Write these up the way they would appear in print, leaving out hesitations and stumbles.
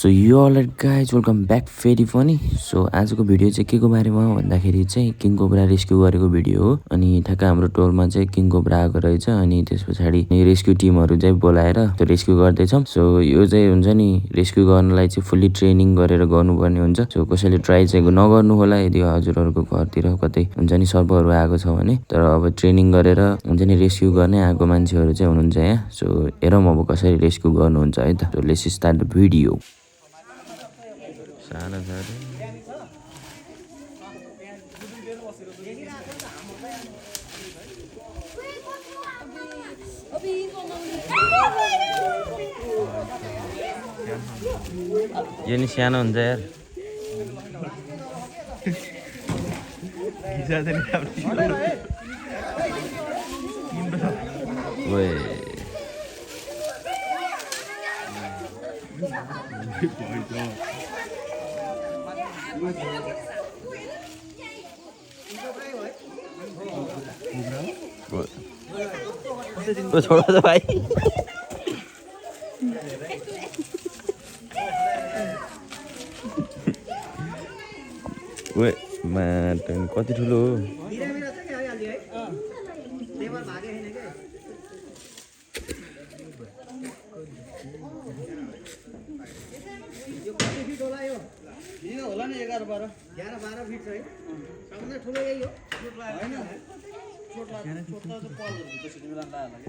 So यो all right guys welcome back फेरि पनि। सो आजको भिडियो चाहिँ के को बारेमा हो भन्दाखेरि चाहिँ किङ कोब्रा रेस्क्यु गरेको भिडियो हो। अनि ठ्याक्क हाम्रो टोलमा चाहिँ किङ कोब्रा आएको रहेछ अनि त्यस पछाडि रेस्क्यु टिमहरू चाहिँ बोलाएर त्यो रेस्क्यु गर्दैछौँ। सो यो चाहिँ हुन्छ नि रेस्क्यु गर्नलाई चाहिँ फुल्ली ट्रेनिङ गरेर गर्नुपर्ने हुन्छ। सो कसैले ट्राई चाहिँ नगर्नु होला यदि हजुरहरूको घरतिर कतै हुन्छ नि सर्पहरू आएको छ भने। तर अब ट्रेनिङ गरेर हुन्छ नि रेस्क्यु गर्ने आएको मान्छेहरू चाहिँ हुनुहुन्छ यहाँ। सो हेरौँ अब कसरी रेस्क्यु गर्नुहुन्छ है त। So let's start the video. सानो छ यो नि सानो हुन्छ यार। तो छोड़ो तो भाई। वे मैं कति ठुलो हो। होला नि 11-12 फिट है सबभन्दा ठुलो यही हो हैन चोट त पल भित्र सिक्किम राख्दा होला के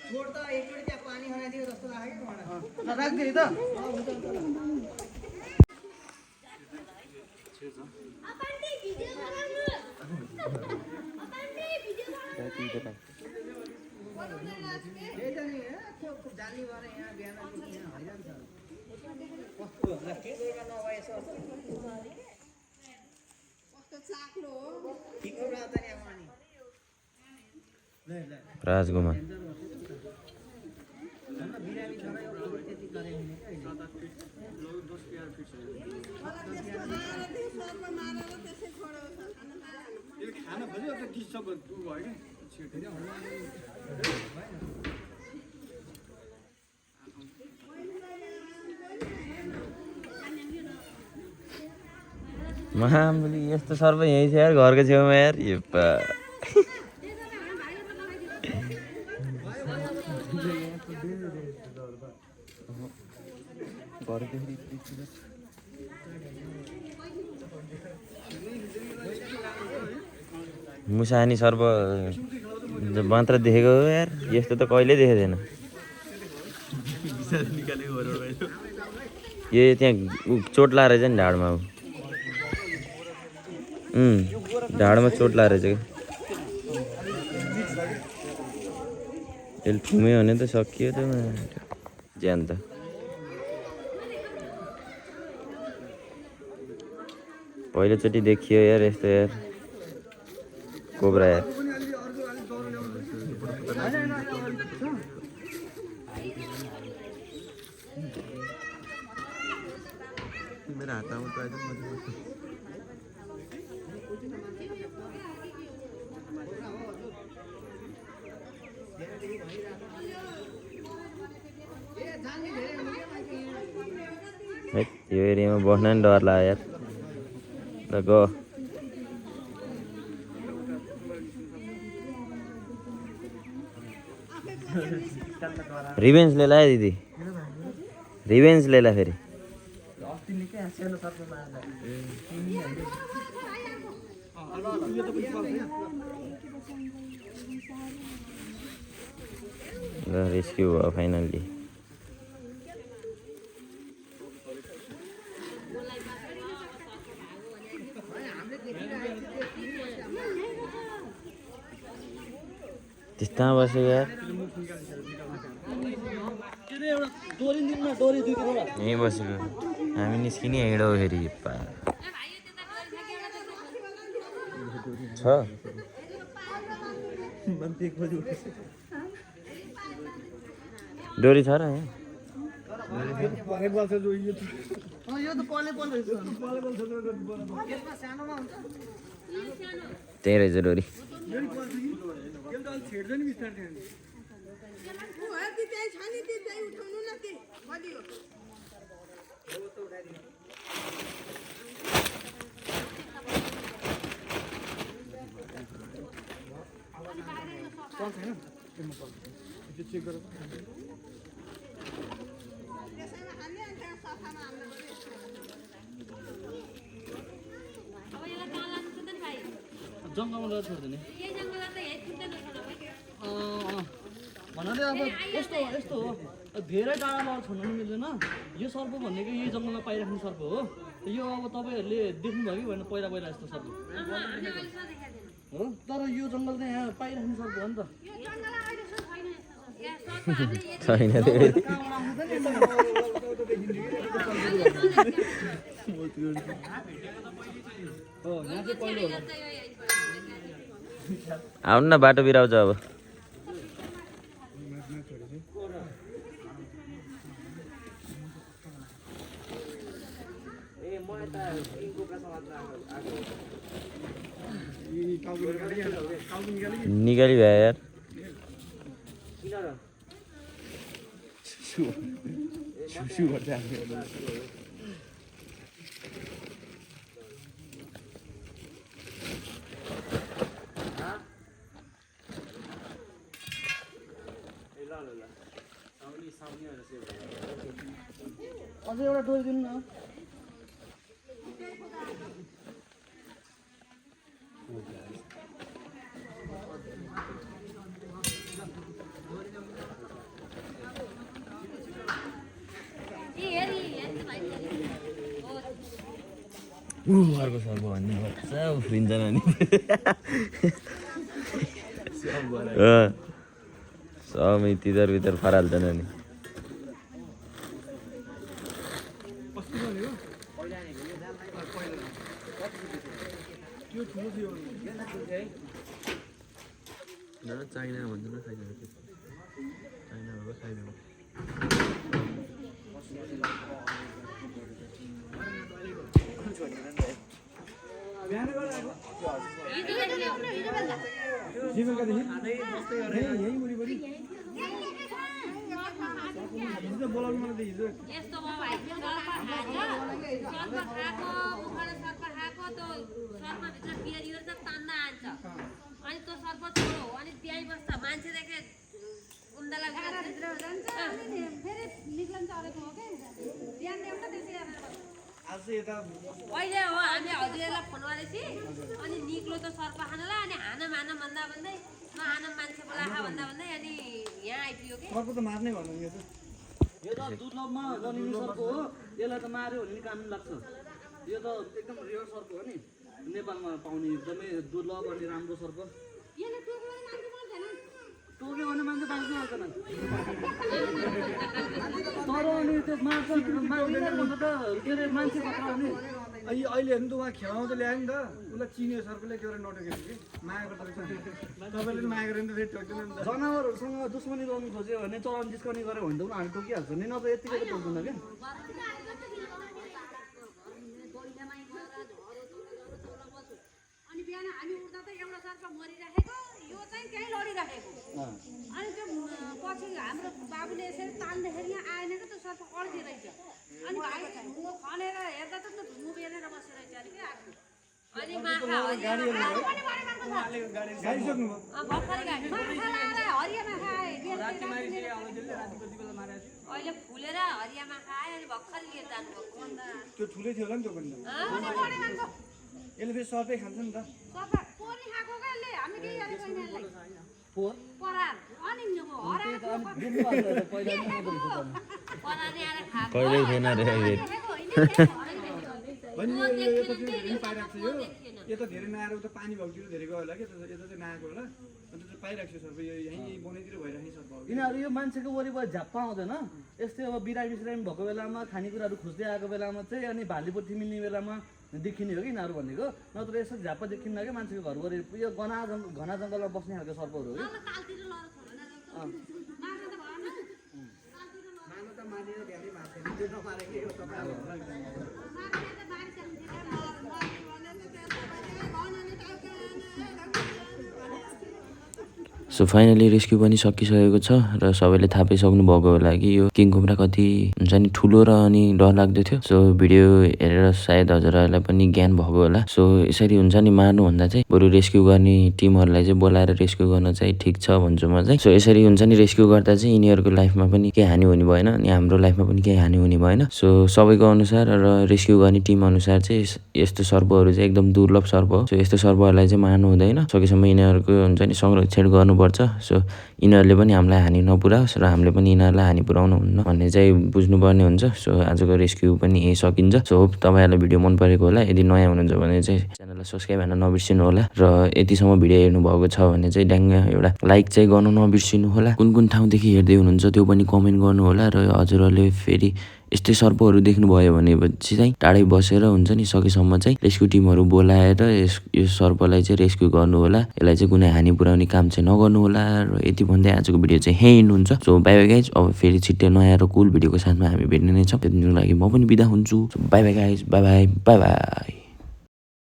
चोट त एकचोटी त्यहाँ पानी खनाइदियो जस्तो लाग्यो नि राख्दै त अपनले भिडियो बनाउनु अपनले भिडियो बनाउनु त्यही त नि त्यो जाली भएर यहाँ बिहान यहाँ हैरान छ कस्तो के गर्न नभएछ कस्तो चाक्लो हो ठिक हो त नि पानी ल राजकुमार जन बिरामी छ र यो त्यति गरे नि खाना खोज्यो त डिस्टर्ब भयो नि छिटो महामुली यस्तो सर्प यहीँ छ यार घरको छेउमा यार। यप्पा मुसानी सर्प मात्र देखेको हो यार। यस्तो त कहिले देखेको थिएन। यो त्यहाँ चोट लाएर चाहिँ ढाडमा ढाडमा चोट लाएर चाहिँ त्यसले ठुम्यो भने त सकियो त ज्यान त। पहिलोचोटि देखियो यार यस्तो यार कोब्रा यार। मेरो हातमा यो एरियामा बस्न नि डर लाग्यो यार। ल गो रिभेन्ज ले ला दिदी रिभेन्ज ले ला फेरि ल रेस्क्यु भयो फाइनल्ली। त्यस्ता बस्यो यार यहीँ बसेको हामी निस्किने हिँडौ फेरि छ डोरी छ र यहाँ। त्यही रहेछ डोरी। त्यही छ नि त्यही उठाउनु न के बलियो अब यसलाई कहाँ लानु छ त नि भाइ जङ्गलमा लगेर छोडिदिने यही जङ्गलमा त हेर छुट्दैन छोड्नु भन्नाले अब यस्तो यस्तो हो धेरै टाढामा छोड्नु पनि मिल्दैन यो सर्प भनेको यही जङ्गलमा पाइराख्ने सर्प हो यो अब तपाईँहरूले देख्नुभयो कि भनेर पहिला पहिला यस्तो सर्प हामीले अहिलेसम्म देखाएको छैन हो तर यो जङ्गल चाहिँ यहाँ पाइराख्ने सर्प हो नि त यो जङ्गल अहिलेसम्म छैन यस्तो यहाँ सर्प हामीले यति छैन कहाँबाट आउँछ हो यहाँ चाहिँ पहिलो हो आउनु न बाटो बिराउँछ अब निकाली भयो यार अझै एउटा डोरी दिनु न अर्को सर्प भन्ने मजा उफ्रिन्छ नि सबै तितर भित्र फराल्छन् नि चाइना भन्छ न चाइना हो चाइना यस्तो भयो भाइ सर्प खाएको उखाले सर्प खाएको त्यो सर्पभित्र बिहारीहरू त तान्न आन्छ अनि त्यो सर्प छोडो अनि त्यहीँ बस्छ मान्छे देखे उनीहरूलाई अहिले हो हामी हजुरहरूलाई फोन गरेपछि अनि निक्लो त सर्प खानलाई अनि हानम हानम भन्दा भन्दै नहानम मान्छे बोलाखा भन्दा भन्दै अनि यहाँ आइपुग्यो कि सर्प त मार्नै भन्नु यो त दुर्लभमा जन्मिने सर्प हो यसलाई त मार्यो भने नि कानुन लाग्छ यो त एकदम रेयर सर्प हो नि नेपालमा पाउने एकदमै दुर्लभ अनि राम्रो सर्प टोक्यो भने मान्छे बाँच्नु आउँदैन तर अनि त्यो मार्छ भन्दा त के अरे मान्छे खतरा हो नि अहिले हेर्नु त उहाँ खेलाउँदै ल्यायो नि त उसलाई चिन्यो सर्पले के गरेर नटोकेको कि मागेको तपाईँले पनि मागेर नि त फेरि टोक्दैन नि त जनावरहरूसँग दुश्मनी गर्नु खोज्यो भने चलन जिस्कनी गऱ्यो भने त उनीहरू टोकिहाल्छ नि नत्र यतिकै त टोक्दैन क्या अनि बिहान हामी उठ्दा त एउटा सर्प मरिराखेको यो चाहिँ त्यहीँ लडिराखेको अनि त्यो पछि हाम्रो बाबुले यसरी तान्दाखेरि यहाँ आएन कि त्यो सर्प अड्के रहेछ अनि खनेर हेर्दा त त्यो धुमु बेरेर बसेर रहेछ अरे क्या आएको अनि माखा भर्खरै हरिया माखा अहिले फुलेर हरिया माखा आयो अनि भर्खरै लिएर जानुभएको त्यो ठुलै थियो होला नि त्यो पनि यसले फेरि सर्पै खान्छ नि त कहिल्यै थिएन रे यो त धेरै नआएर उता पानी भएकोतिर धेरै गयो होला कि यता चाहिँ नआएको होला अन्त चाहिँ पाइरहेको छ सर्प यो यहीँ बनाइतिर भइरहेको सर्प हो यिनीहरू यो मान्छेको वरिपरि झ्याप्पा आउँदैन यस्तै अब बिरामी सिरामी भएको बेलामा खानेकुराहरू खोज्दै आएको बेलामा चाहिँ अनि भालीपट्टि मिल्ने बेलामा देखिने हो कि यिनीहरू भनेको नत्र यसो झ्याप्पा देखिन्न क्या मान्छेको घर वरिपरि यो घना जङ्गलमा बस्ने खालको सर्पहरू हो कि सो फाइनली रेस्क्यु पनि सकिसकेको छ र सबैले थाहा पाइसक्नु भएको होला कि यो किङ कोब्रा कति हुन्छ नि ठुलो र अनि डरलाग्दो थियो। सो भिडियो हेरेर सायद हजुरहरूलाई पनि ज्ञान भएको होला। सो यसरी हुन्छ नि मार्नुभन्दा चाहिँ बरु रेस्क्यु गर्ने टिमहरूलाई चाहिँ बोलाएर रेस्क्यु गर्न चाहिँ ठिक छ भन्छु म चाहिँ। सो यसरी हुन्छ नि रेस्क्यु गर्दा चाहिँ यिनीहरूको लाइफमा पनि केही हानि हुने भएन अनि हाम्रो लाइफमा पनि केही हानि हुने भएन। सो सबैको अनुसार र रेस्क्यु गर्ने टिम अनुसार चाहिँ यस्तो सर्पहरू चाहिँ एकदम दुर्लभ सर्प हो। सो यस्तो सर्पहरूलाई चाहिँ मार्नु हुँदैन, सकेसम्म यिनीहरूको हुन्छ नि संरक्षण गर्नुपर्छ। सो यिनीहरूले पनि हामीलाई हानि नपुऱ्याओस् र हामीले पनि यिनीहरूलाई हानि पुऱ्याउनु हुन्न भन्ने चाहिँ बुझ्नुपर्ने हुन्छ। सो आजको रेस्क्यु पनि यही सकिन्छ। सो होप तपाईँहरूलाई भिडियो मन परेको होला। यदि नयाँ हुनुहुन्छ भने चाहिँ च्यानललाई सब्सक्राइब गर्न नबिर्सिनु होला र यतिसम्म भिडियो हेर्नु भएको छ भने चाहिँ ड्याङ्ग एउटा लाइक चाहिँ गर्नु नबिर्सिनु होला। कुन कुन ठाउँदेखि हेर्दै हुनुहुन्छ त्यो पनि कमेन्ट गर्नु होला र हजुरहरूले फेरि यस्तै सर्पहरू देख्नुभयो भनेपछि चाहिँ टाढै बसेर हुन्छ नि सकेसम्म चाहिँ रेस्क्यु टिमहरू बोलाएर यो सर्पलाई चाहिँ रेस्क्यु गर्नु होला। यसलाई चाहिँ कुनै हानि पुऱ्याउने काम चाहिँ नगर्नु होला र यति भन्दै आजको भिडियो चाहिँ यहीँ एन्ड हुन्छ। So by by guys. अब फेरि छिट्टै नयाँ र कुल भिडियोको साथमा हामी भेट्ने नै छौँ। त्यतिको लागि म पनि बिदा हुन्छु। By by guys, by by, by by.